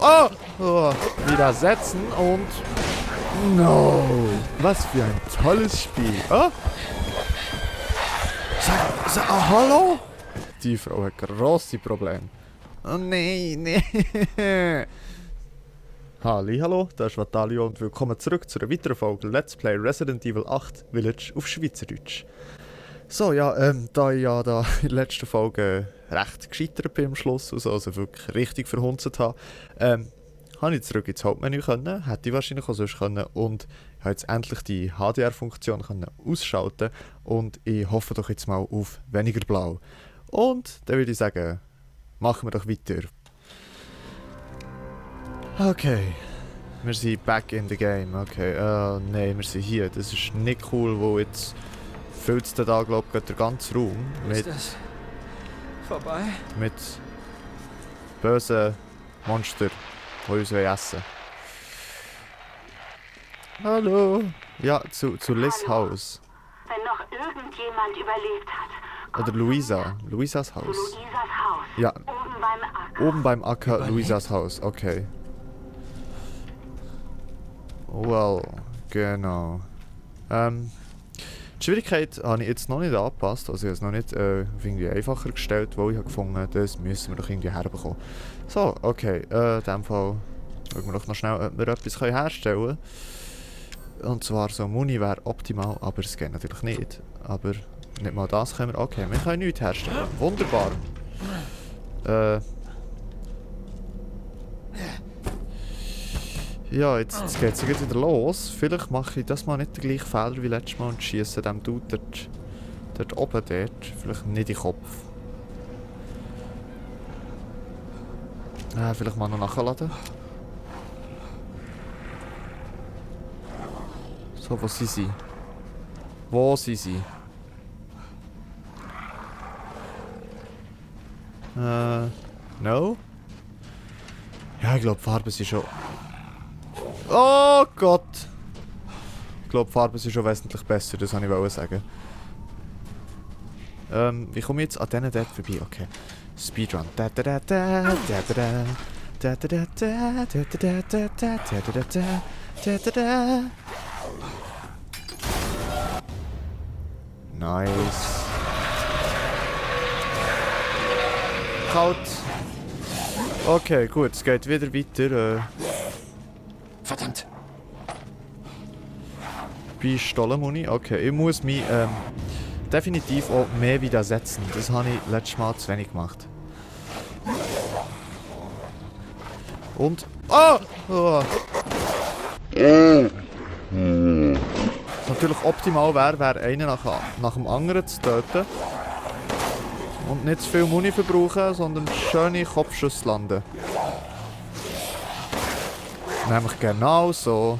Oh! Oh! Widersetzen und... No! Was für ein tolles Spiel. Oh! Hallo? Die Frau hat grosse Probleme. Oh nein, nee. Hallo, das ist Vatalio und willkommen zurück zu einer weiteren Folge Let's Play Resident Evil 8 Village auf Schweizerdeutsch. So, ja, da ich ja da in der letzten Folge recht gescheitert bin am Schluss, also wirklich richtig verhunzt habe, habe ich zurück ins Hauptmenü können, hätte ich wahrscheinlich auch sonst können, und habe jetzt endlich die HDR-Funktion ausschalten und ich hoffe doch jetzt mal auf weniger blau. Und dann würde ich sagen, machen wir doch weiter. Okay, wir sind back in the game, okay, nein, wir sind hier, das ist nicht cool, wo jetzt füllt es da, glaube ich, der ganze Raum mit... Ist das vorbei? Mit bösen Monstern, die uns essen wollen. Hallo! Ja, zu Liz' Haus. Wenn noch irgendjemand überlebt hat. Oder Luisa. Luisas Haus. Luisas Haus. Ja. Oben beim Acker. Oben beim Acker, Luisas Haus, okay. Well, genau. Die Schwierigkeit habe ich jetzt noch nicht angepasst, also ich habe es noch nicht auf irgendwie einfacher gestellt, weil ich habe gefunden, das müssen wir doch irgendwie herbekommen. So, okay, in dem Fall schauen wir doch noch schnell, ob wir etwas herstellen können. Und zwar so Muni wäre optimal, aber es geht natürlich nicht. Aber nicht mal das können wir, okay, wir können nichts herstellen. Wunderbar. Ja, jetzt geht es wieder los. Vielleicht mache ich das mal nicht den gleichen Fehler wie letztes Mal und schiesse dem Dude dort oben dort. Vielleicht nicht in den Kopf. Vielleicht mal noch nachladen. So, wo sind sie? Wo sind sie? No? Ja, ich glaube, die Farben sind schon... Oh Gott! Ich glaube, die Farben sind schon wesentlich besser, das wollte ich sagen. Wie komme ich jetzt an denen dort vorbei? Okay. Speedrun. Nice. Kalt. Okay, gut, es geht wieder weiter. Verdammt! Pistolenmuni, okay. Ich muss mich definitiv auch mehr widersetzen. Das habe ich letztes Mal zu wenig gemacht. Und... Oh! Oh. Natürlich optimal wäre, einen nach dem anderen zu töten. Und nicht zu viel Muni verbrauchen, sondern schöne Kopfschüsse landen. Nämlich genau so.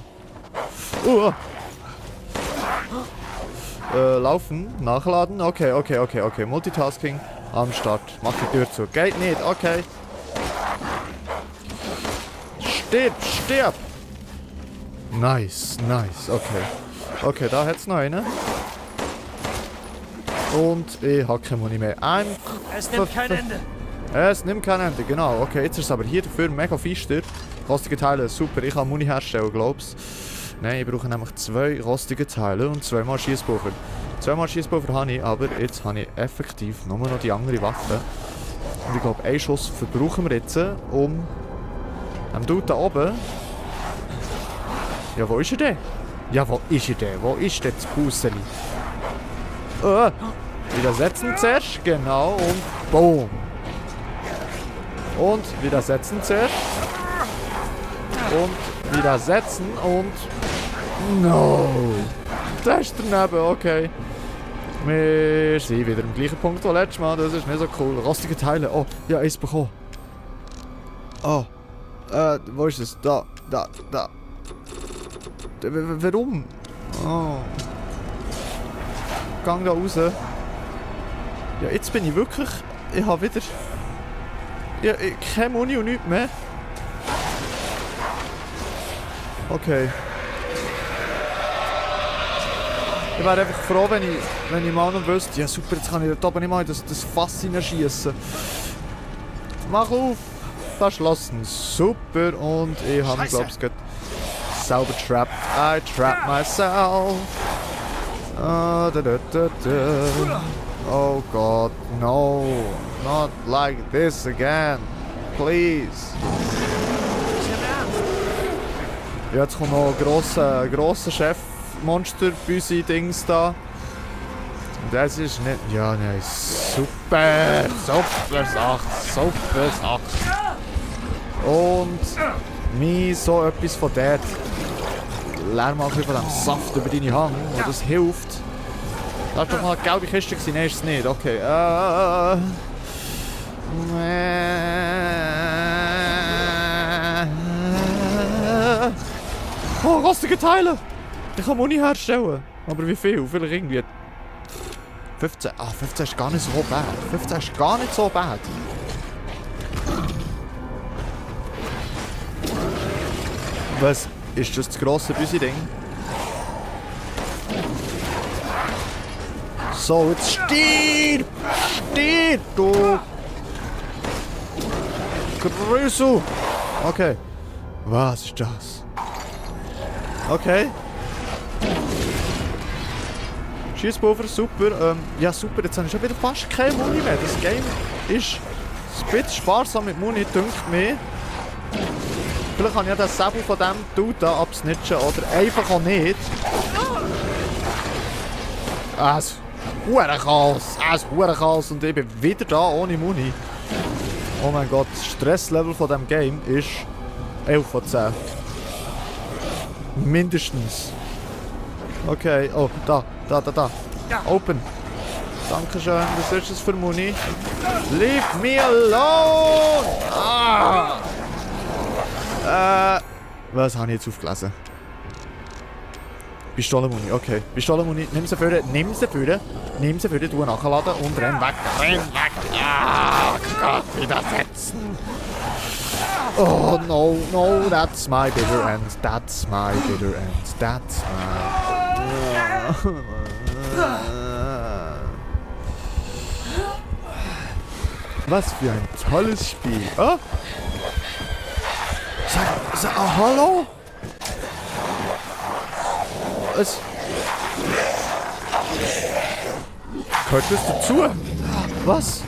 Laufen, nachladen. Okay. Multitasking am Start. Mach die Tür zu. Geht nicht, okay. Stirb! Nice, okay. Okay, da hat's noch einen. Und ich habe keine Muni mehr. Es nimmt kein Ende. Es nimmt kein Ende, genau. Okay, jetzt ist es aber hier dafür mega feister. Rostige Teile, super. Ich kann Muni herstellen, glaub's. Nein, ich brauche nämlich 2 rostige Teile und 2 Schiesspulver. 2 Schiesspulver habe ich, aber jetzt habe ich effektiv nur noch die andere Waffe. Und ich glaube, einen Schuss verbrauchen wir jetzt, um dem Dude da oben... Ja, wo ist er denn? Ja, wo ist er denn? Wo ist denn das Pusseli? Widersetzen zuerst, genau, und boom. Und widersetzen zuerst. Und widersetzen und... No! Das ist daneben, okay. Wir sind wieder am gleichen Punkt wie letztes Mal, das ist nicht so cool. Rostige Teile, oh, ja, eins bekommen. Oh, wo ist es? Da. Warum? Oh. Gang da raus. Ja, jetzt bin ich wirklich... Ich habe wieder... Ja, keine Muni und nichts mehr. Okay. Ich wäre einfach froh, wenn ich mal noch wüsste, ja super, jetzt kann ich dort oben nicht mal das Fass hineinschiessen. Mach auf! verschlossen. Super. Und ich habe mich, glaube ich, selber trapped. I trapped myself. Oh God, no. Not like this again. Please. Jetzt kommt noch ein grosser Chef-Monster-Büsi-Dings da. Das ist nicht... Ja, nein, super! Super Sache! Und mir so etwas von dort. Lern mal ein bisschen von dem Saft über deine Hand, und das hilft. Das war doch mal eine gelbe Kiste gewesen, nein, ist es nicht. Okay, Oh, rostige Teile! Ich kann Muni herstellen. Aber wie viel? Vielleicht irgendwie... 15. Ah, 15 ist gar nicht so bad. 15 ist gar nicht so bad. Was ist das grosse Büsi-Ding? So, jetzt stirb! Stirb, du! Grüße! Okay. Was ist das? Okay. Schießpulver, super. Ja, super, jetzt habe ich schon wieder fast keine Muni mehr. Das Game ist ein bisschen sparsam mit Muni, dünkt mir. Vielleicht kann ich ja den Säbel von diesem Dude da absnitchen oder einfach auch nicht. Es Chaos und ich bin wieder da ohne Muni. Oh mein Gott, das Stresslevel von diesem Game ist 11 von 10. Mindestens. Okay, oh, da. Open. Dankeschön, was ist das für Muni? Leave me alone! Was habe ich jetzt aufgelesen? Pistolenmuni, okay. Pistolenmuni, nimm sie vor, du nachladen und renn weg. Ah, Gott, widersetzen! Oh no, that's my bitter end. Was für ein tolles Spiel. Oh? Sag, hallo? Es... Gehört das dazu? Was?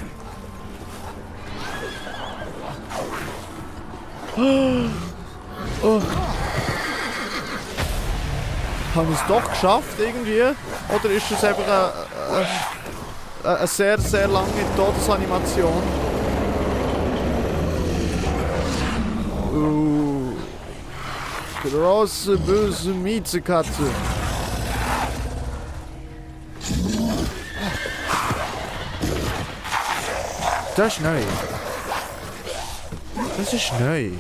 Oh. Haben wir es doch geschafft irgendwie? Oder ist das einfach eine sehr, sehr lange Todesanimation? Große, böse Miezekatze. Das ist neu. Das ist neu.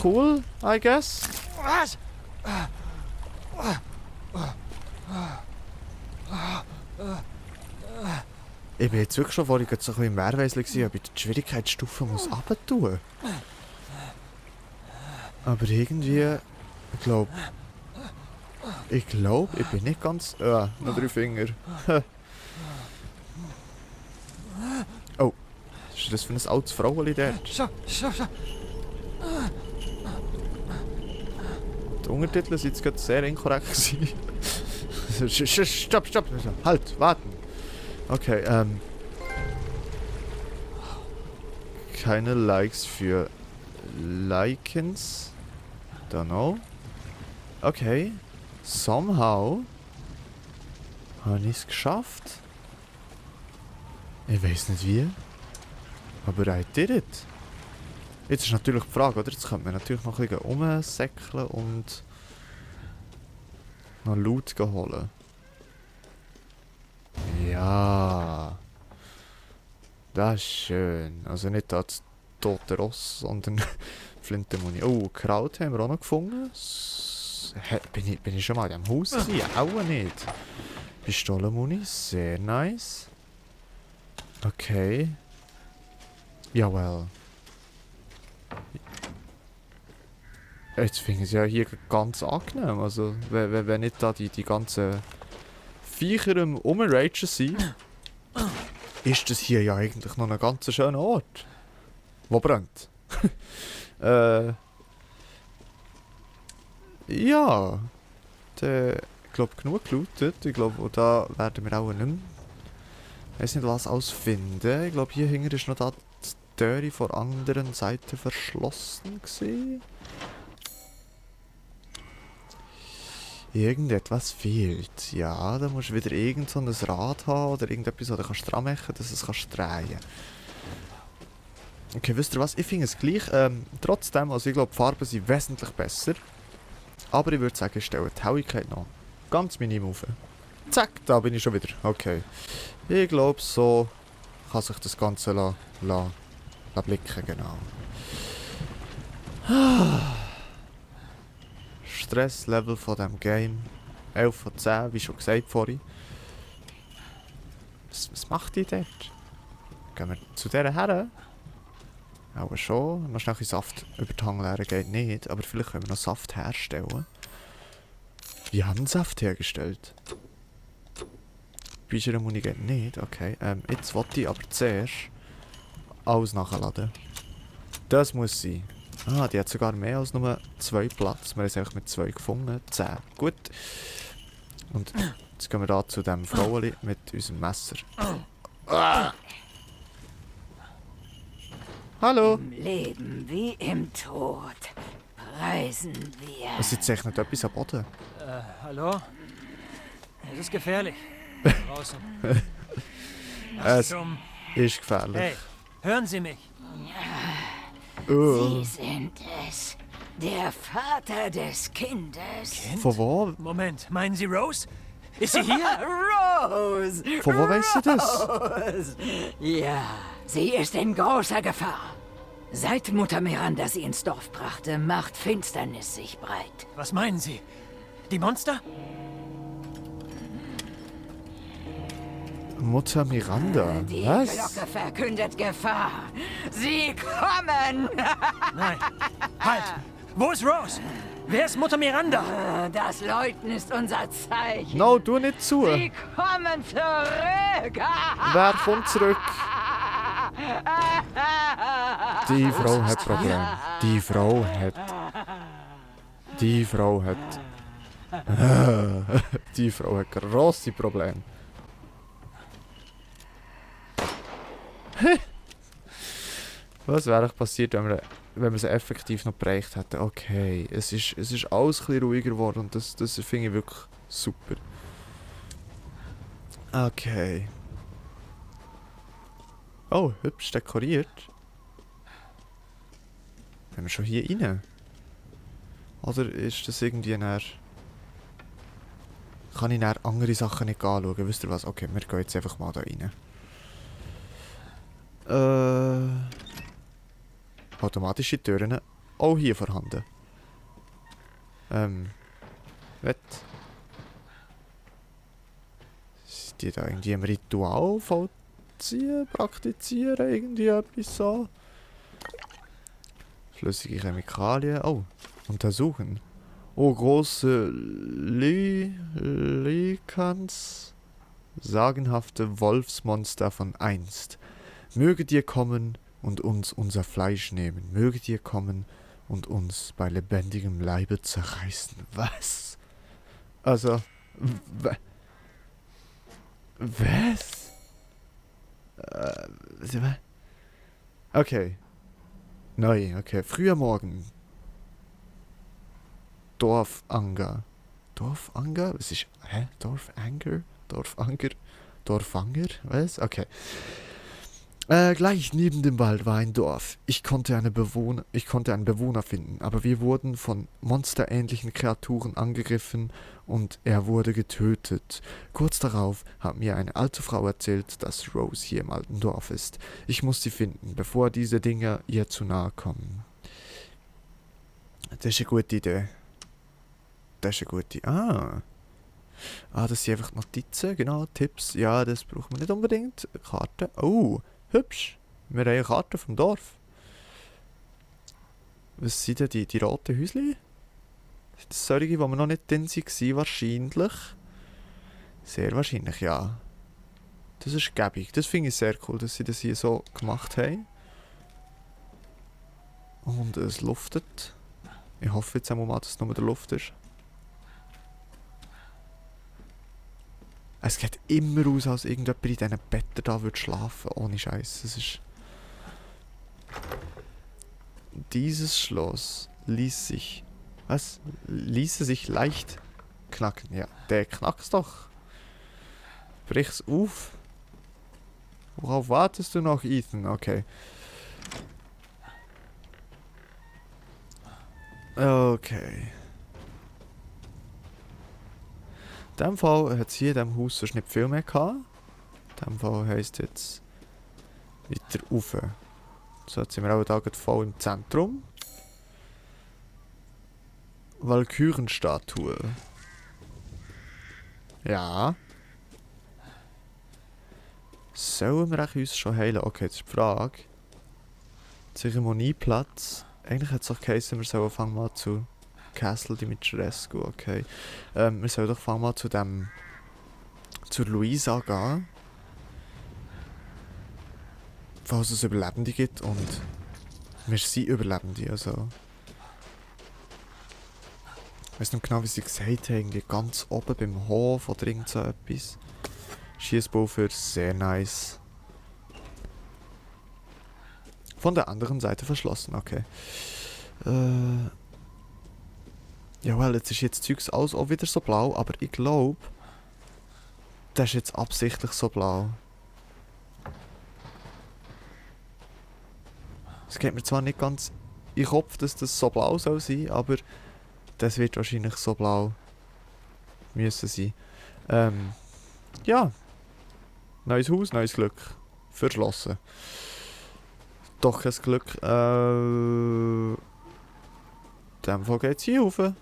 Cool, I guess. Was? Ich bin jetzt wirklich schon vorhin so ein bisschen im Mehrweisel gewesen, ob ich die Schwierigkeitsstufe muss runter. Aber irgendwie... Ich glaube, ich bin nicht ganz... noch 3 Finger. Oh, was ist das für ein altes Fraueli dort? So. Die Untertitel sind jetzt gerade sehr inkorrekt gewesen. Stopp! Halt, warten! Okay, keine Likes für Likens. Don't know. Okay. Somehow habe ich es geschafft. Ich weiß nicht wie. Aber I did it. Jetzt ist natürlich die Frage, oder? Jetzt könnte man natürlich noch ein bisschen rumsäckeln und noch Loot holen. Ja. Das ist schön. Also nicht das tote Ross, sondern Flintenmuni. Oh, Kraut haben wir auch noch gefunden. Bin ich schon mal in diesem Haus gewesen? Auch nicht. Pistolenmuni, sehr nice. Okay. Jawel. Jetzt finde ich es ja hier ganz angenehm. Also, wenn nicht da die ganzen Viecher am Umragen sind, ist das hier ja eigentlich noch ein ganz schöner Ort. Wo brennt. Ja. Ich glaube, genug gelootet. Ich glaube, da werden wir auch nicht mehr. Ich weiß nicht, was alles finden. Ich glaube, hier hinten ist noch da die Türe von der anderen Seite verschlossen gewesen. Irgendetwas fehlt. Ja, da musst du wieder irgend so ein Rad haben oder irgendetwas, das du kannst dran machen, dass es kannst drehen. Okay, wisst ihr was? Ich finde es gleich. Trotzdem, also ich glaube, die Farben sind wesentlich besser. Aber ich würde sagen, ich stelle die Helligkeit noch ganz minim auf. Zack, da bin ich schon wieder. Okay. Ich glaube, so kann sich das Ganze la blicken, genau. Stresslevel von diesem Game. 11 von 10, wie schon gesagt vorhin. Was macht die dort? Gehen wir zu dieser her? Auch schon. Noch schnell ein Saft über die Hangleere geht nicht, aber vielleicht können wir noch Saft herstellen. Wir haben Saft hergestellt. Büchermuni geht nicht, okay. Jetzt wollte ich aber zuerst alles nachladen. Das muss sein. Ah, die hat sogar mehr als nur 2 Platz. Wir haben es einfach mit 2 gefunden. 10. Gut. Und jetzt gehen wir da zu dem Fraueli mit unserem Messer. Ah. Hallo! Im Leben wie im Tod preisen wir. Es zeichnet etwas am Boden. Hallo? Es ist gefährlich. Draußen. Es ist gefährlich. Hey, hören Sie mich. Sie sind es. Der Vater des Kindes. Von wo? Moment, meinen Sie Rose? Ist sie hier? Rose! Von wo weißt du das? Rose! Ja, sie ist in großer Gefahr. Seit Mutter Miranda sie ins Dorf brachte, macht Finsternis sich breit. Was meinen Sie? Die Monster? Mutter Miranda. Die Was? Glocke verkündet Gefahr. Sie kommen! Nein. Halt! Wo ist Rose? Wer ist Mutter Miranda? Das Läuten ist unser Zeichen. No, tu nicht zu. Sie kommen zurück! Wer kommt zurück? Die Frau hat Probleme. Die Frau hat... Die Frau hat grosse Probleme. Was wäre passiert, wenn wir sie effektiv noch bereicht hätten? Okay, es ist alles ein bisschen ruhiger geworden und das finde ich wirklich super. Okay. Oh, hübsch dekoriert. Sind wir schon hier rein? Oder ist das irgendwie näher... Kann ich näher andere Sachen nicht anschauen? Wisst ihr was? Okay, wir gehen jetzt einfach mal da rein. Automatische Türen auch hier vorhanden. Was? Sind die da irgendwie im Ritual vollziehen, praktizieren, irgendwie etwas so? Flüssige Chemikalien. Oh, untersuchen. Oh, große Lycans. Sagenhafte Wolfsmonster von einst. Möget ihr kommen und uns unser Fleisch nehmen. Möget ihr kommen und uns bei lebendigem Leibe zerreißen. Was? Also, was? Okay. Neu, okay. Früher Morgen. Dorfanger. Dorfanger? Was ist... Hä? Dorfanger? Dorfanger? Dorfanger? Was? Okay. Gleich neben dem Wald war ein Dorf. Ich konnte einen Bewohner finden, aber wir wurden von monsterähnlichen Kreaturen angegriffen und er wurde getötet. Kurz darauf hat mir eine alte Frau erzählt, dass Rose hier im alten Dorf ist. Ich muss sie finden, bevor diese Dinger ihr zu nahe kommen. Das ist eine gute Idee. Das ist eine gute Idee. Das sind einfach Notizen, genau, Tipps. Ja, das braucht man nicht unbedingt. Karten. Oh, hübsch. Wir haben eine Karte vom Dorf. Was sind denn die roten Häuschen? Sind das solche, die wir noch nicht drin waren, wahrscheinlich? Sehr wahrscheinlich, ja. Das ist gäbig. Das finde ich sehr cool, dass sie das hier so gemacht haben. Und es luftet. Ich hoffe jetzt einmal, dass es nur der Luft ist. Es sieht immer aus, als irgendjemand in diesen Betten da würde schlafen. Ohne Scheiß. Es ist... Dieses Schloss ließ sich... Was? Ließe sich leicht knacken. Ja, der knackst doch. Brich's auf. Worauf wartest du noch, Ethan? Okay. Okay. In diesem Fall hat es hier in diesem Haus sonst nicht viel mehr gehabt. In diesem Fall heisst jetzt weiter rauf. So, jetzt sind wir auch da voll im Zentrum. Walkürenstatue. Ja. Sollen wir uns schon heilen? Okay, jetzt ist die Frage. Zeremonieplatz. Eigentlich hat es doch geheißen, wir sollen fangen mal zu Castle Dimitrescu, okay. Wir sollen doch fangen mal zu dem... zur Luisa gehen. Falls es Überlebende gibt und... wir sind Überlebende, also... Ich weiß nicht genau, wie sie gesagt haben, irgendwie ganz oben beim Hof oder irgend so etwas. Schießpulver, sehr nice. Von der anderen Seite verschlossen, okay. Jawohl, jetzt ist jetzt Zeugs alles auch wieder so blau, aber ich glaube, das ist jetzt absichtlich so blau. Es geht mir zwar nicht ganz in den Kopf, dass das so blau soll sein, aber das wird wahrscheinlich so blau müssen sein. Ja. Neues Haus, neues Glück. Verschlossen. Doch kein Glück. In dem Fall geht es hier rauf. Und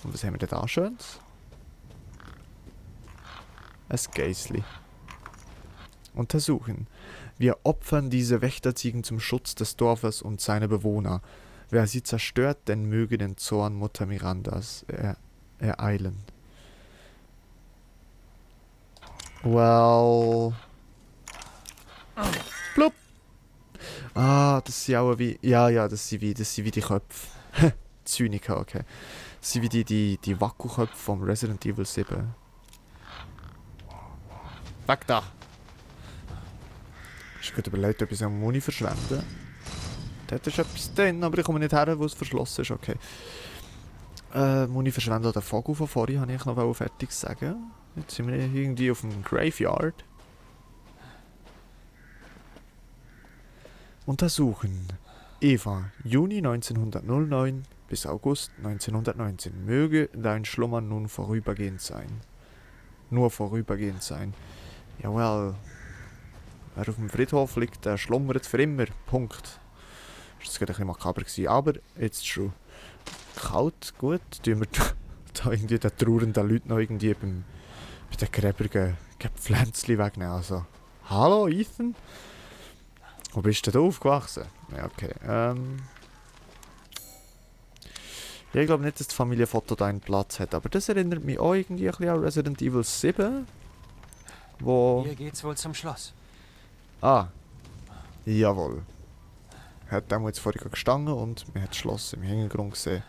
was haben wir denn da Schönes? Ein Geissli. Untersuchen. Wir opfern diese Wächterziegen zum Schutz des Dorfes und seiner Bewohner. Wer sie zerstört, denn möge den Zorn Mutter Mirandas ereilen. Well... Blub! Ah, das sind auch wie... Ja, das sind wie die Köpfe. Zyniker, okay. Das sind wie die Wackelköpfe vom Resident Evil 7. Weg da! Ich habe gerade überlegt, ob ich am Muni verschwende. Dort ist etwas drin, aber ich komme nicht her, wo es verschlossen ist, okay. Muni verschwenden an den Vogel von vorhin, habe ich noch fertig sagen. Jetzt sind wir irgendwie auf dem Graveyard. Untersuchen. Eva, Juni 1909 bis August 1919. Möge dein Schlummer nun vorübergehend sein. Nur vorübergehend sein. Jawohl. Wer auf dem Friedhof liegt, der schlummert für immer. Punkt. Das war gerade ein bisschen makaber, aber it's true. Kalt, gut. Tun wir da irgendwie den trauernden Leuten noch irgendwie bei den gräberigen Pflänzchen wegnehmen. Also, hallo Ethan? Wo bist du denn aufgewachsen? Ja, okay. Ja, ich glaube nicht, dass das Familienfoto da einen Platz hat, aber das erinnert mich auch irgendwie ein bisschen an Resident Evil 7. Wo... Hier geht's wohl zum Schloss. Ah. Jawohl. Hat damals vorher gestanden und man hat das Schloss im Hintergrund gesehen.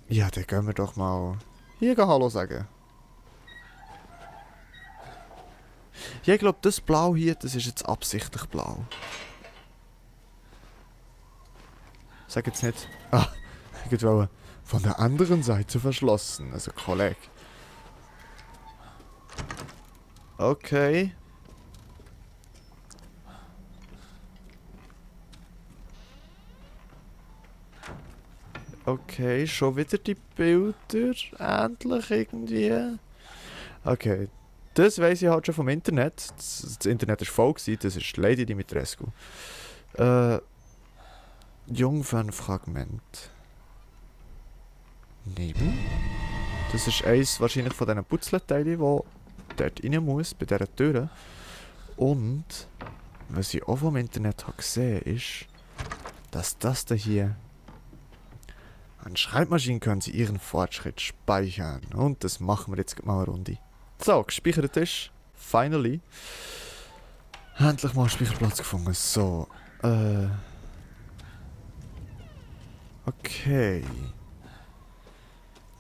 Ja, dann gehen wir doch mal hier Hallo sagen. Ja, ich glaube, das Blau hier, das ist jetzt absichtlich blau. Sag jetzt nicht. Ah, ich wollte von der anderen Seite verschlossen. Also, Kollege. Okay. Okay, schon wieder die Bilder. Endlich irgendwie. Okay. Das weiss ich halt schon vom Internet. Das Internet war voll gewesen. Das ist Lady Dimitrescu. Jungfernfragment. Neben. Das ist eins wahrscheinlich von diesen Putzleteilen, wo dort rein muss, bei dieser Tür. Und was ich auch vom Internet habe gesehen ist, dass das da hier An Schreibmaschinen können Sie Ihren Fortschritt speichern. Und das machen wir jetzt mal eine Runde. So, gespeichert ist. Finally. Endlich mal einen Speicherplatz gefunden. So. Okay.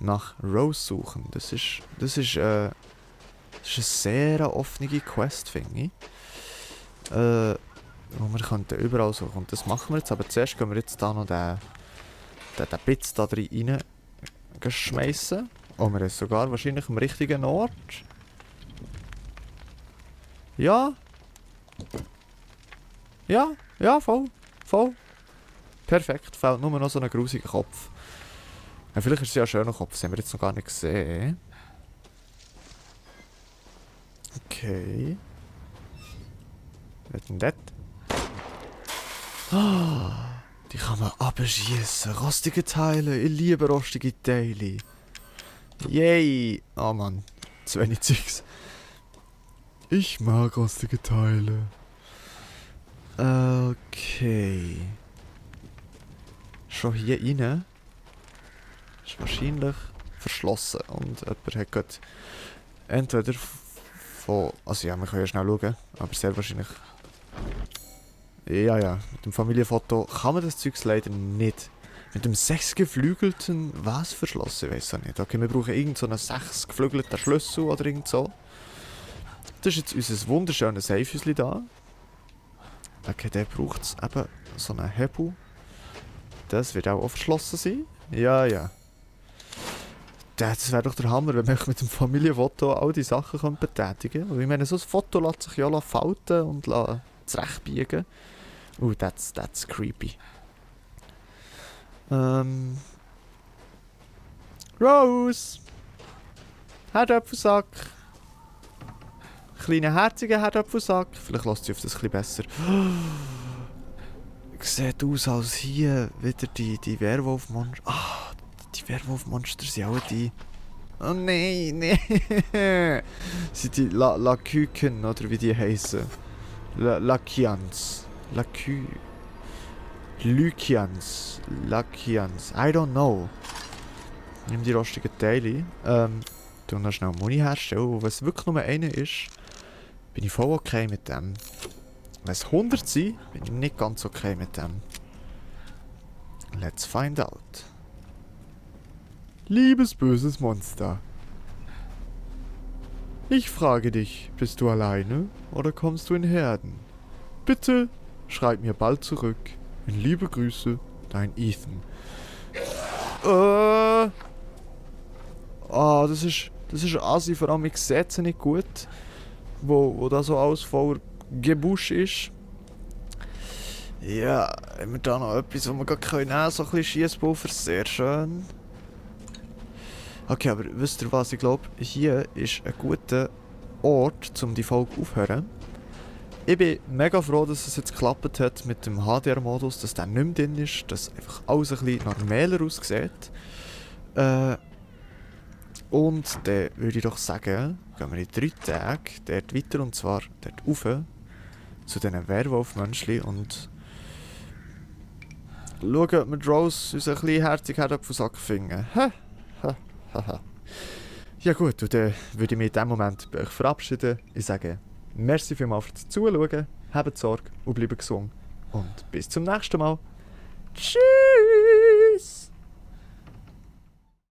Nach Rose suchen. Das ist eine sehr offene Quest, finde ich. Wo wir könnten überall suchen. Und das machen wir jetzt. Aber zuerst gehen wir jetzt da noch den Bits da rein schmeißen. Oh, wir sind sogar wahrscheinlich am richtigen Ort. Ja. Ja, voll. Perfekt, fehlt nur noch so ein grusiger Kopf. Ja, vielleicht ist es ja ein schöner Kopf, das haben wir jetzt noch gar nicht gesehen. Okay. Was ist denn das? Oh, die kann man abschießen. Rostige Teile, ich liebe rostige Teile. Yay! Oh Mann, zu wenig Zeugs. Ich mag rostige Teile. Okay. Schon hier rein. Ist wahrscheinlich verschlossen. Und jemand hat gerade entweder von... Also ja, wir können ja schnell schauen. Aber sehr wahrscheinlich... Ja, mit dem Familienfoto kann man das Zeugs leider nicht. Mit dem 6-geflügelten... Was verschlossen? Ich weiß auch nicht. Okay, wir brauchen irgend so einen 6-geflügelten Schlüssel oder irgend so. Das ist jetzt unser wunderschönes Safehäuschen da. Okay, der braucht es eben so einen Hebel. Das wird auch verschlossen sein. Ja. Das wäre doch der Hammer, wenn man mit dem Familienfoto all die Sachen betätigen könnte. Ich meine, so ein Foto lässt sich ja falten und zurechtbiegen. That's creepy. Rose! Herdöpfelsack! Kleiner herziger Herdöpfelsack. Vielleicht lässt sie auf das ein bisschen besser. Sieht aus als hier wieder die Werwolfmonster. Ah, die Werwolfmonster sind auch die. Oh nein. Sind die Laküken oder wie die heißen? Lakians. Lykians. I don't know. Nimm die rostigen Teile. Tu noch schnell Muni herstellen. Und wenn es wirklich nur einer ist, bin ich voll okay mit dem. Wenn es 100 sind, bin ich nicht ganz okay mit dem. Let's find out. Liebes böses Monster. Ich frage dich, bist du alleine oder kommst du in Herden? Bitte schreib mir bald zurück. In liebe Grüße, dein Ethan. Das ist assi, vor allem ich sehe es nicht gut. Wo da so alles voller Gebusch ist. Ja, haben wir da noch etwas, was wir gerade nehmen können? So ein bisschen Schiesspulver, sehr schön. Okay, aber wisst ihr was? Ich glaube, hier ist ein guter Ort, um die Folge aufzuhören. Ich bin mega froh, dass es jetzt geklappt hat mit dem HDR-Modus, dass der nicht mehr drin ist, dass einfach alles ein bisschen normaler aussieht. Und dann würde ich doch sagen, gehen wir in 3 Tagen dort weiter, und zwar dort rauf zu diesen Werwolf-Menschchen und schauen, ob wir mit Rose uns ein bisschen herzig Herdöpfelsack finden. Ja gut, und dann würde ich mich in diesem Moment bei euch verabschieden. Ich sage, merci vielmals fürs Zuschauen, habt Sorge und bleibt gesund. Und bis zum nächsten Mal. Tschüss!